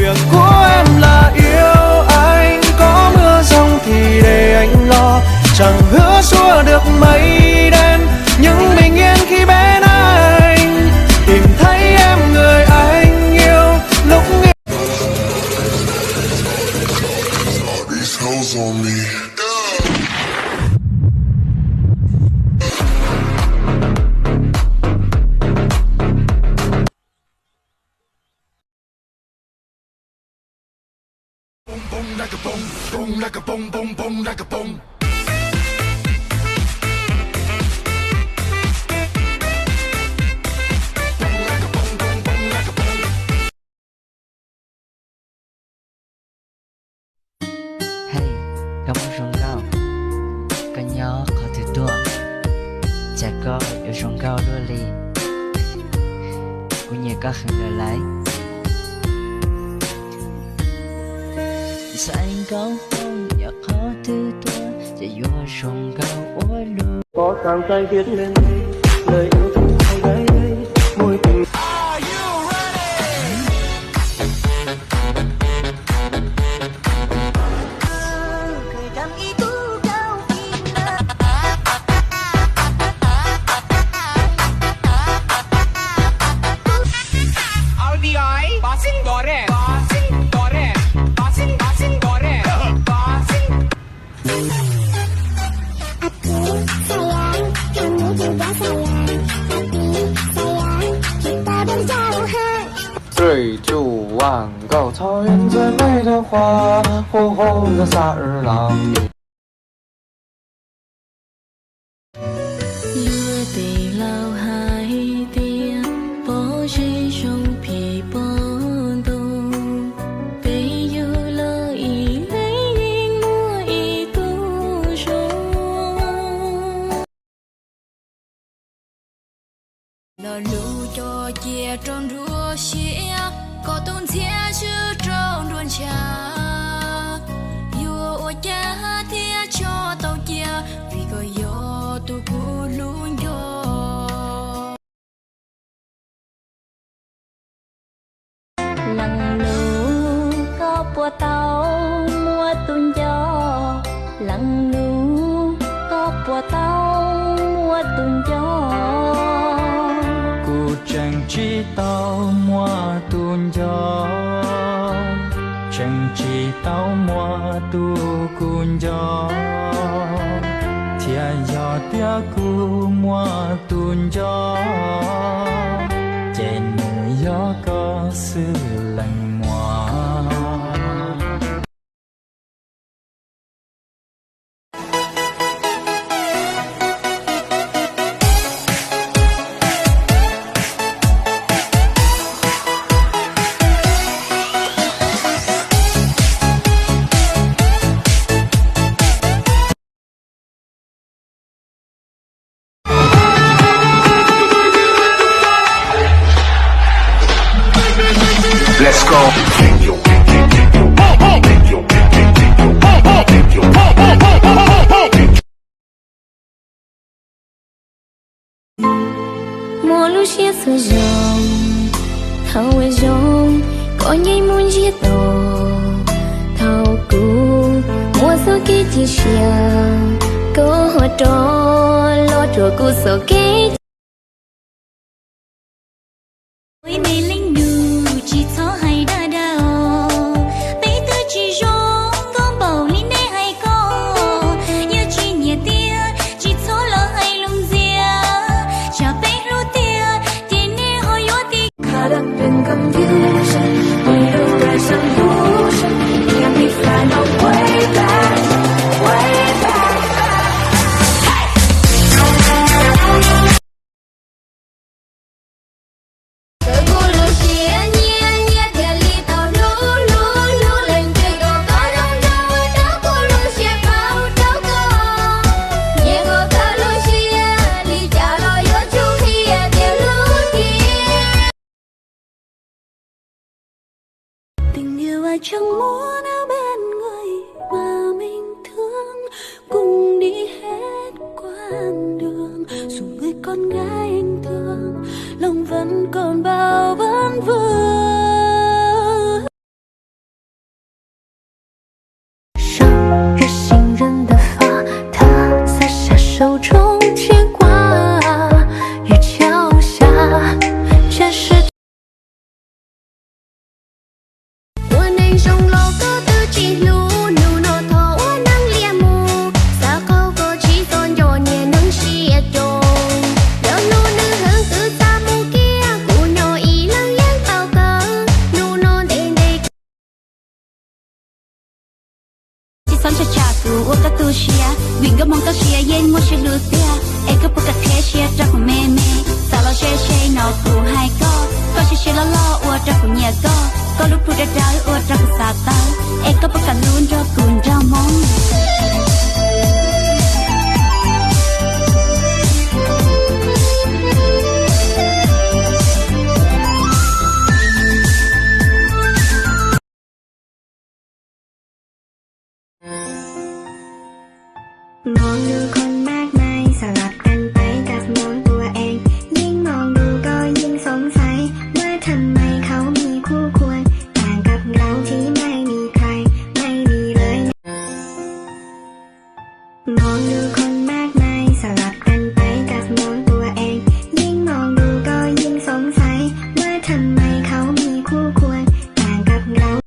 Nguyện của em là yêu anh, có mưa giông thì để anh lo, chẳng hứa xua được mây đen, nhưng bình yên khi bên anh, tìm thấy em người anh yêu, lúc Hej, koj muaj zoo nkauj, koj nyob qhov twg tuaj, cas koj yuav zoo nkauj luaj li, kuv nyiam koj heev lawm lauj. Xaiv nkauj foom yog qhov twg tuaj, ces yuav zoo nkauj ua luaj. Có tháng cay viết nên lời yêu thương sau đây, mối tình. Three, two, one, go. 草原最美的花，呼呼的萨日朗。 Luag tej laus hais tias pom zej zoo phim pom ntoo, peb yug los ib leeg yeej muaj ib tug zoo. Lo lus cog cia rau nruab siab, kom tus ntxhiab swb rau nruab ntsha. Yuav ua cas thiaj tso tau cia, vim koj yog tus kuv hlub nco. Leej nus, koj puas tau muaj tus nco? Leej nus, koj puas tau muaj tus nco? Kuv tseem tsis tau muaj tus nco, tseem tsis tau muaj tus kuv nco, thiab yog tias kuv muaj tus nco, ces nws yog koj xwb leej muam. Muaj lub siab txhua zaus, thaum zoo koj yeej muaj ntsiag to. Thaum kuv muaj txoj kev cia siab, koj ho rov los rhuav kuv txoj kev. Ua ib me leej nus tsis txhob hais dag dag os, peb twb tsis zoo nkauj npaum li nej hais ko. Yog tsis nyiam tiag tsis txhob los hais lus ntxias, tsam peb hlub tiag ces nej ho yuav tib. Txawm kuv lub siab nyiam nyiam thiaj li tau hlub hlub hlub lees twg kom koj zoo zoo rau kuv lub siab paub rau koj. Nyiam koj txawm lub siab li cas los yuav tsum qhia tias hlub thiab. Tình yêu ai chẳng muốn ở bên người mà mình thương, cùng đi hết quãng đường, dù người con gái anh thương, lòng vẫn còn bao vấn vương. Zoo los koj twb tsis hlub, hnub no thov ua neeg liam mus, xav qaug koj tsis txom nyog niag neeg siab coob. Yog hlub nws heev twb txaj mus kiag, kuv nyob ib leeg yeej tau kawg, hnub no ntev ntev. Tsis txhob ntshai tsam kuv ua koj tu siab, vim nkauj Hmoob txoj sia yeej muaj sib hlub tiag. Es koj puas kam qhib siab rau kuv me me? Xav los ze ze no kuv hais koj, koj siab siab loj loj ua rau kuv nyiam koj, koj lub plhu dawb dawb ua rau kuv xav tawv. Es koj puas kam hlub nrog kuv nrog Hmoob?มองดูคนมากมายสลับกันไปกับมองตัวเอง ยิ่งมองดูก็ยิ่งสงสัย ว่าทำไมเขามีคู่ควรต่างกับเราที่ไม่มีใคร ไม่มีเลย มองดูคนมากมายสลับกันไปกับมองตัวเอง ยิ่งมองดูก็ยิ่งสงสัย ว่าทำไมเขามีคู่ควรต่างกับเรา